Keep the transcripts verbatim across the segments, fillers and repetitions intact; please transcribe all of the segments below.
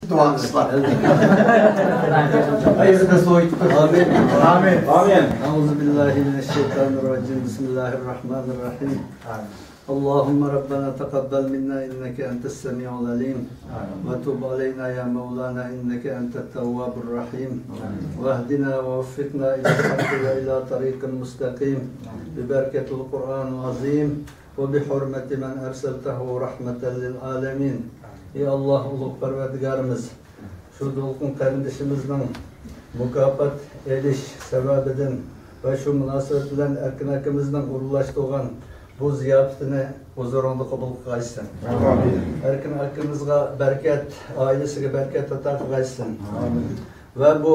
دۇئا قىلسىلا. ئامىن. ئامىن. ئامىن. أعوذ بالله من الشيطان الرجيم. بسم الله الرحمن الرحيم. اللهم ربنا تقبل منا إنك أنت السميع العليم. وتب علينا يا مولانا إنك أنت التواب الرحيم. واهدنا ووفقنا إلى الحق وإلى طريق مستقيم. ببركة القرآن العظيم. وبحرمة من أرسلته رحمة للعالمين. ئى ئاللاھ، ئۇلۇغ پەرۋەردىگارىمىز، شۇ دولقۇن قېرىندىشىمىزنىڭ مۇكاپات ئېلىش سەۋەبىدىن ۋە شۇ مۇناسىۋەت بىلەن ئەركىن ئاكىمىزنىڭ ئورۇنلاشتۇرغان بۇ زىياپىتىنى ھۇزۇرۇڭدا قوبۇل قىلغايسەن. ئامىن. ئەركىن ئاكىمىزغا بەرىكەت، ئائىلىسىگە بەرىكەت ئاتا قىلغايسەن. ئامىن. ۋە بۇ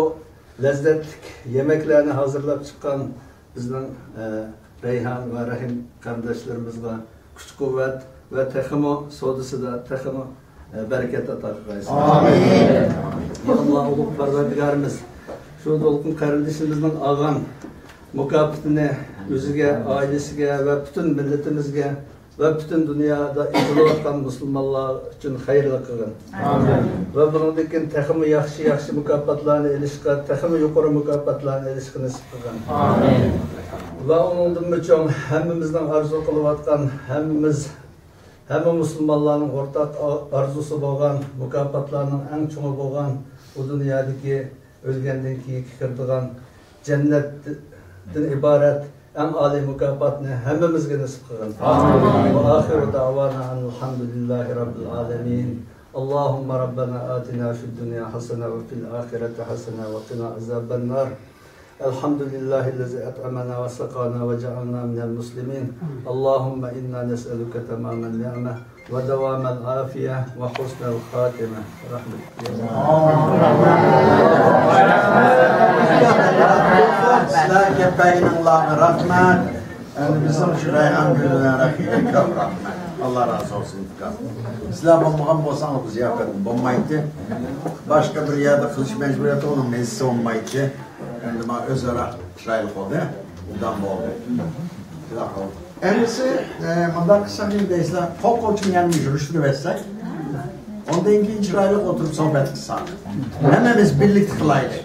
لەززەتلىك يېمەكلەرنى ھازىرلاپ چىققان بىزنىڭ، ئە، رەيھان ۋە رەھىم قېرىنداشلىرىمىزغا كۈچ-قۇۋۋەت ۋە تېخىمۇ سودىسىدا تېخىمۇ، ئە، بەرىكەت ئاتا قىلغايسىز. ئامىن. يا ئاللاھ، ئۇلۇغ پەرۋەردىگارىمىز، شۇ دولقۇن قېرىندىشىمىزنىڭ ئالغان مۇكاپاتىنى ئۆزىگە، ئائىلىسىگە ۋە پۈتۈن مىللىتىمىزگە ۋە پۈتۈن دۇنيادا ئېزىلىۋاتقان مۇسۇلمانلار ئۈچۈن خەيرلىك قىلغىن. ئامىن. ۋە بۇنىڭدىن كېيىن تېخىمۇ ياخشى، ياخشى مۇكاپاتلارنى ئېلىشقا، تېخىمۇ يۇقىرى مۇكاپاتلارنى ئېلىشقا نېسىپ قىلغىن. ئامىن. ۋە ئۇنىڭدىنمۇ چوڭ، ھەممىمىزنىڭ ئارزۇ قىلىۋاتقان، ھەممىمىز، ھەممە مۇسۇلمانلارنىڭ ئورتاق ئا-، ئارزۇسى بولغان مۇكاپاتلارنىڭ ئەڭ چوڭى بولغان بۇ دۇنيادىكى ئۆلگەندىن كېيىنكى كىرىدىغان جەننەتتىن ئىبارەت ئەڭ ئالىي مۇكاپاتنى ھەممىمىزگە نېسىپ قىلغىن. ئامىن. وآخر دعوانا أن الحمد لله رب العالمين. اللهم ربنا آتنا في الدنيا حسنة وفي الآخرة حسنة وقنا عذاب النار. الحمد لله الذي أطعمنا وسقانا وجعلنا من المسلمين. اللهم إنا نسألك تمام النعمة ودوام العافية وحسن الخاتمة. رحمتك. سىلەرگە كۆپەينىڭلارغا رەھمەت. ئەمدى بىزنىڭ شۇ رەيھان گۈلىنىڭ رەھمىتىگە كۆپ رەھمەت. ئاللا رازى بولسۇن، ئۇكام. سىلەر بولمىغان بولساڭلار بۇ زىياپەت بولمايتتى. باشقا بىر يەردە قىلىش مەجبۇرىيىتى ئۇنىڭ مەززىسى بولمايتتى. ئەمدى مانا ئۆزئارا چىرايلىق بولدى. مۇدام بولدى. شۇنداق بولدى. ئەمدىسى، ئە، مۇنداق قىلساق نېمە دەيسىلەر؟ قول قولچىنى يەنە يۈرۈشتۈرۈۋەتسەك، ئاندىن كېيىن چىرايلىق ئولتۇرۇپ سۆھبەت قىلساق. ھەممىمىز بىرلىكتە قىلايلى.